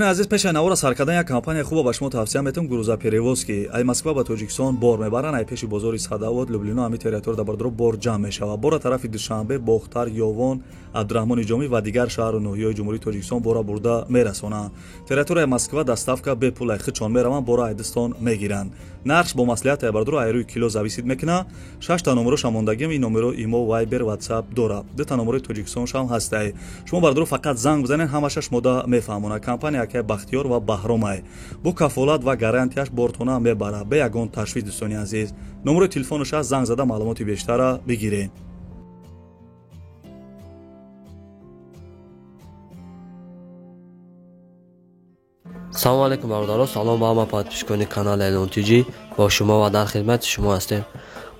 Азиз, пеш аз навора сар кардан як компания хуба ба шумо тавсия метавам, грузоперевозки. Ай Москва ба Тоҷикистон бор мебаранд, ай пеши бозори Садовод, Люблино, ҳами территория дар бардоро бор ҷамъ мешавад. Бора тарафи Душанбе, Бохтар, Ёвон, Абдураҳмони Ҷомӣ ва дигар шаҳру ноҳияҳои Ҷумҳурии Тоҷикистон бора бурда мерасонанд. Территорияи Москва доставка бепул, ай худшон мераванд, бора ай дастон мегиранд. Нархш бо маслиҳат ай бардоро ай рӯи кило зависит мекунад. Шашта номероша мондагим, ин номеро имо, Вайбер, Ватсап дорад. Дута номерои Тоҷикистоншам ҳастай. Шумо бардоро фақат занг бизанед, ҳамаша шумода мефаҳмонад. Компания акай Бахтиёр ва Баҳромай бо кафолат ва гарантияш бортона мебарад, бе ягон ташвиш. Дӯстони азиз, номерои телефонаш занг зада маълумоти бештара бигиред. Салом алейкум, бародаро, салом ба ҳама подписчикони канали Элон ТЖ, бо шумо ва дар хидмати шумо ҳастем.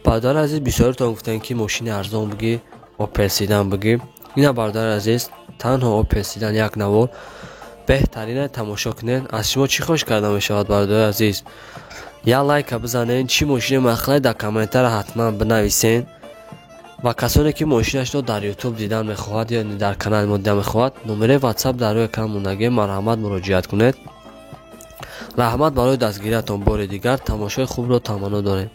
Бародари азиз, бисёритон гуфтем, ки мошини арзон бигӣ, Опел седан бигӣ. Ина, бародари азиз, танҳо Опел седан як навор беҳтарина тамошо кунед. Аз шумо чӣ хоҳиш карда мешавад, бародари азиз? Як лайка бизанед, чӣ мошине махлай дар комментара ҳатман бинависен. Ва касоне ки мошинашро дар ютуб дидан мехоҳад ё дар канали мо дидан мехоҳад, номераи ватсап дар рӯи экран мондагӣ, марҳамат муроҷиат кунед. Раҳмат барои дастгириятон. Бори дигар тамошои хубро таманно дорем.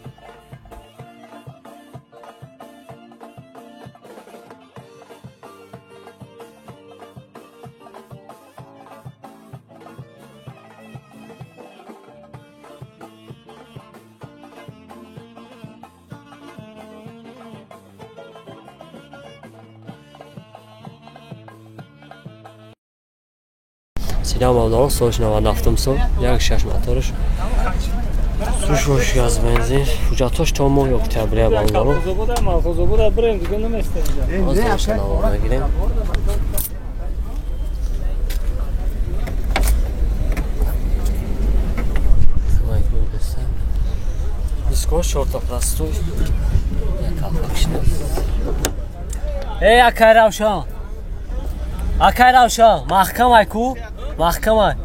Седан, бародарон, солш 97 сол, як шаш моторш, сушош газ, бензин, ҳуҷҷатҳош то моҳи октябрия, бародарон. Мегирем. Дискош чорта простой, як калпакшина. Эй, акай Равшан, акай Равшан, маҳкамай ку, маҳкамай.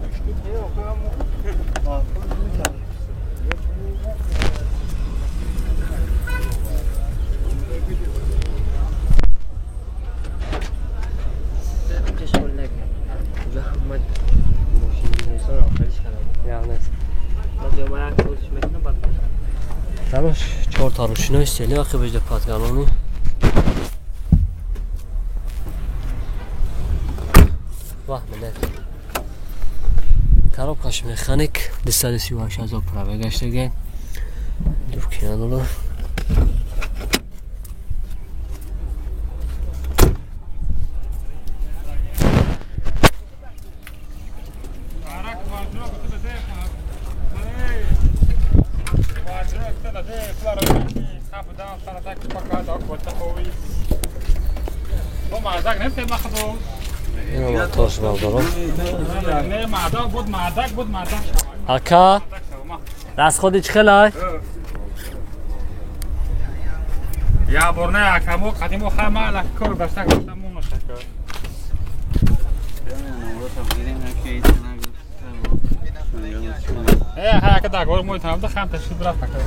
Дарош чорта рӯшинои сели вақи бежда подгалони. Ваҳ, милет. Коробкаш механик, 238 ҳазор пробег гаштаген. Дувкина дора. Моторш, бародарон. Ака, расходи чӣ хелай? Я борне акамо қадимо хама лак кор дашта гуфтам монашака. Э, ха ака дагор мой тамда хам ташриф рафт ака.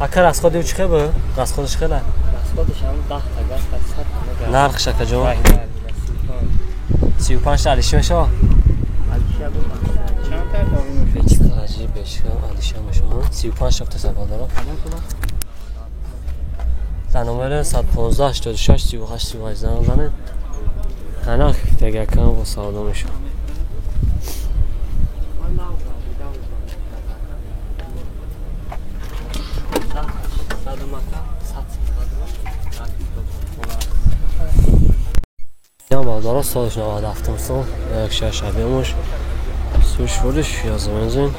Ака, расходи чӣ хел? Расходи чӣ хела? Расходиш ҳам 10 та газ, 100 та газ. Нархш, акаҷон? 35 та алиши мешава? Чанд та дорем? Аҷиб бешка алиша мешава. 35 та бародарон. Дар номери 115 86 38 38 занг занед. Қанақ дагакам бо савдо мешавад. Бародарон, солш 97 сол, як шаш объемаш, суш фуриш, язы бензин,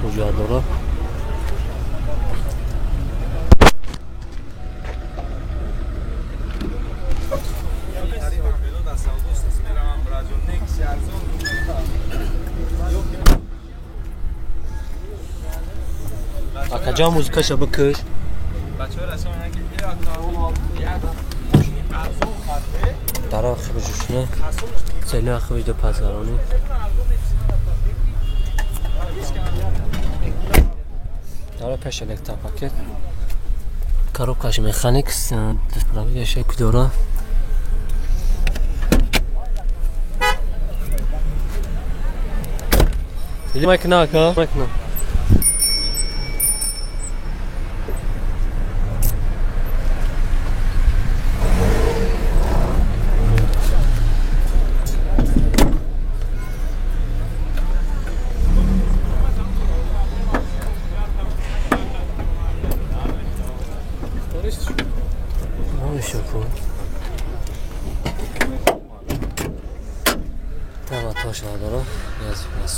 ҳуҷҷат дорад. Акаҷон, музикаша бикаш. Дар ахи бижушна сели ахи бижда пазгарони. Дар пеш электропакет. Коробкаш механик, пробегаш як дора. Мекна ака, мекна.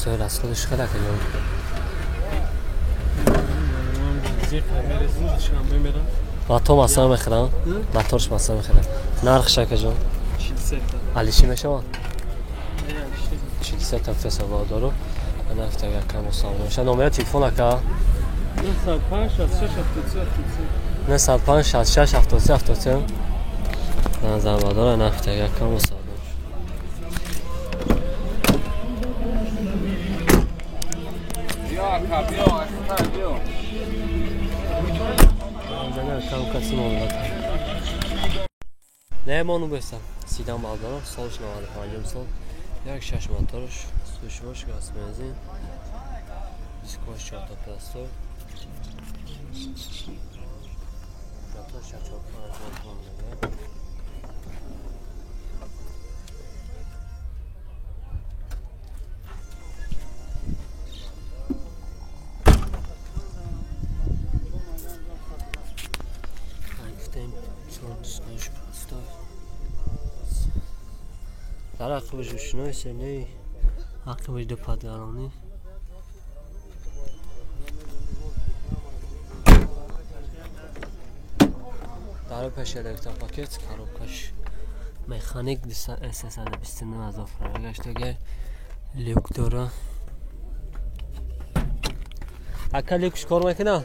Расходиш хеле калон. Мотор масала мехӯрам, моторш масала мехӯрам. Нархш акаҷон? 43 та. Алиши мешавад? 43 та фесавал дору. Нафт агар кам савдо мешавад. Номери телефон ака? 905 66 73 73. 905 66 73 73. Назар дора нафт агар кам савдо. Не мону бестам. Сидан балдорам, солш 95 сол. Як шаш моторш, сушвош, газ бензин. Дискош чорта пластор. Мотор 4-5 тонн. Дар ақибаш рӯшнои сенеи ақибаш ду падгаронӣ. Дар пеш электропакет, коробкаш механик 329 ҳазор франк гаштага люк дора. Ака люкш кор мекунад?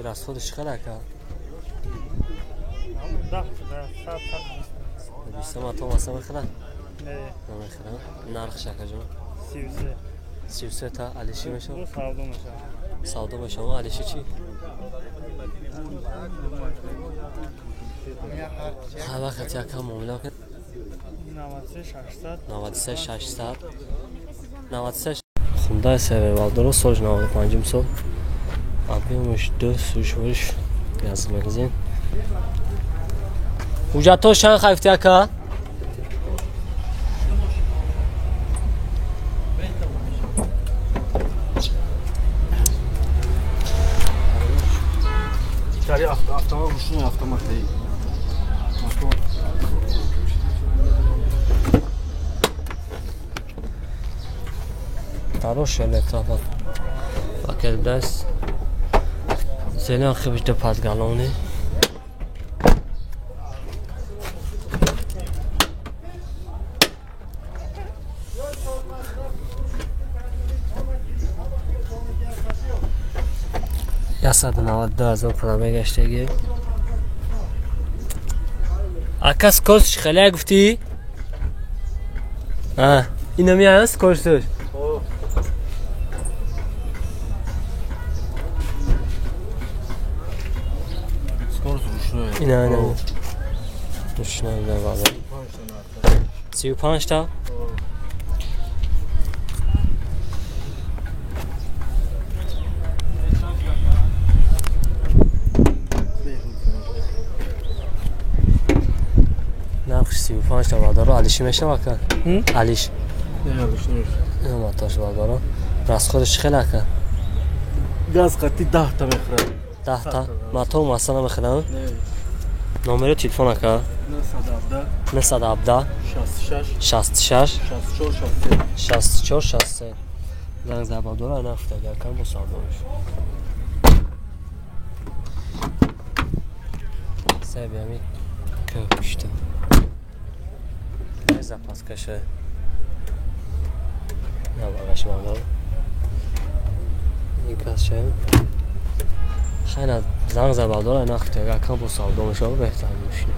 Расходиш хеле ака? 10 100 20 мотор маса мехӯрад? Не. Намехӯрад. Нархш акаҷон? 33. 33 та алиши мешавад? Савдо мешавад. Савдо мешавад. Алиши чӣ? Ҳар вақт якам муомила кунед. 93 600. 93 600. 93 Хундай Севервалдоро соли 95 сол. Объемаш 2 сушвош газ бензин. Ҳуҷҷатҳо чанд хафти ака? Тарош электропакет даст. Зелен хибиш ду падгалони. Ясаду наваду ду ҳазор пула мегаштагӣ. Ака скоростш хеле гуфтӣ? Ино меяд скоростш? Ина ина. Рушной ина баба. 35 та? Нархш 35 та бадаро алиши мешава ака? Алиш. Не, алиш нест. Ина мотош бадаро. Расходиш хеле ака? Газ қати 10 та мехӯрад. 10 та? Мотор маса намехӯрад? Не. Номери телефон ака? 917 917 66 66 64 64 63. Занг заба дора нафт агар кам бо савдо мешавад. Ҳастае биами пушта запаскаша набагаш бардар ин касша хайна занг за бардор, ай нахт акам бо савдо мешава, беҳтар мошина.